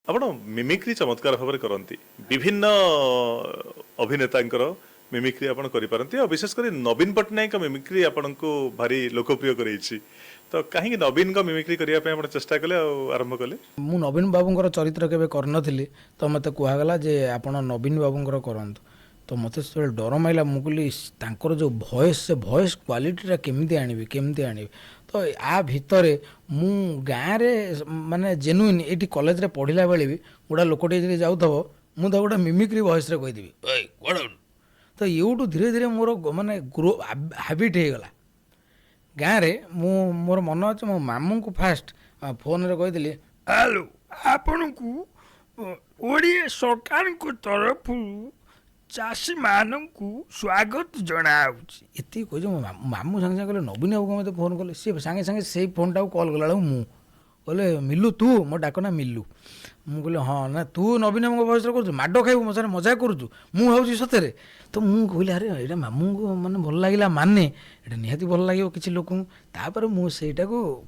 ଆପଣ ମିମିକ୍ରି ଚମତ୍କାର ଭାବରେ କରନ୍ତି। ବିଭିନ୍ନ ଅଭିନେତାଙ୍କର ମିମିକ୍ରି ଆପଣ କରିପାରନ୍ତି, ଆଉ ବିଶେଷ କରି ନବୀନ ପଟ୍ଟନାୟକଙ୍କ ମିମିକ୍ରି ଆପଣଙ୍କୁ ଭାରି ଲୋକପ୍ରିୟ କରେଇଛି। ତ କାହିଁକି ନବୀନଙ୍କ ମିମିକ୍ରି କରିବା ପାଇଁ ଆପଣ ଚେଷ୍ଟା କଲେ ଆଉ ଆରମ୍ଭ କଲେ? ମୁଁ ନବୀନ ବାବୁଙ୍କର ଚରିତ୍ର କେବେ କରିନଥିଲି। ତ ମୋତେ କୁହାଗଲା ଯେ ଆପଣ ନବୀନ ବାବୁଙ୍କର କରନ୍ତୁ। ତ ମୋତେ ସେତେବେଳେ ଡର ମାଇଲା। ମୁଁ କହିଲି, ତାଙ୍କର ଯେଉଁ ଭଏସ୍, ସେ ଭଏସ୍ କ୍ୱାଲିଟିଟା କେମିତି ଆଣିବି, କେମିତି ଆଣିବି? ତ ଆ ଭିତରେ ମୁଁ ଗାଁରେ ମାନେ ଜେନୁଇନ୍ ଏଇଠି କଲେଜରେ ପଢ଼ିଲା ବେଳେ ବି ଗୋଟେ ଲୋକଟିଏ ଯଦି ଯାଉଥିବ, ମୁଁ ତାକୁ ଗୋଟେ ମିମିକ୍ରି ଭଏସ୍ରେ କହିଦେବି, "ଏଇ, କୁଆଡ଼େ?" ତ ଏଇଠୁ ଧୀରେ ଧୀରେ ମୋର ମାନେ ଗ୍ରୋ ହାବିଟ୍ ହେଇଗଲା। ଗାଁରେ ମୁଁ, ମୋର ମନେ ଅଛି, ମୋ ମାମୁଁଙ୍କୁ ଫାଷ୍ଟ ଫୋନରେ କହିଥିଲି, ହ୍ୟାଲୋ, ଆପଣଙ୍କୁ ଓଡ଼ିଆ ସରକାରଙ୍କ ତରଫରୁ ଚାଷୀମାନଙ୍କୁ ସ୍ୱାଗତ ଜଣାଉଛି। ଏତିକି କହିଛି, ମୋ ମାମୁଁ ସାଙ୍ଗେ ସାଙ୍ଗେ କହିଲେ, ନବୀନ ବାବୁ ମୋତେ ଫୋନ୍ କଲେ। ସିଏ ସାଙ୍ଗେ ସାଙ୍ଗେ ସେଇ ଫୋନ୍ଟାକୁ କଲ୍ କଲାବେଳକୁ ମୁଁ କହିଲେ, "ମିଲୁ ତୁ?" ମୋ ଡାକ ନା ମିଲୁ। ମୁଁ କହିଲି, "ହଁ।" "ନା, ତୁ ନବୀନ ବାବୁଙ୍କ ଭଏସ୍ରେ କରୁଛୁ? ମାଡ଼ ଖାଇବୁ, ମୋ ସାଙ୍ଗରେ ମଜା କରୁଛୁ?" ମୁଁ ଭାବୁଛି ସତରେ। ତ ମୁଁ କହିଲି, ଆରେ, ଏଇଟା ମାମୁଁଙ୍କୁ ମାନେ ଭଲ ଲାଗିଲା, ମାନେ ଏଇଟା ନିହାତି ଭଲ ଲାଗିବ କିଛି ଲୋକଙ୍କୁ। ତାପରେ ମୁଁ ସେଇଟାକୁ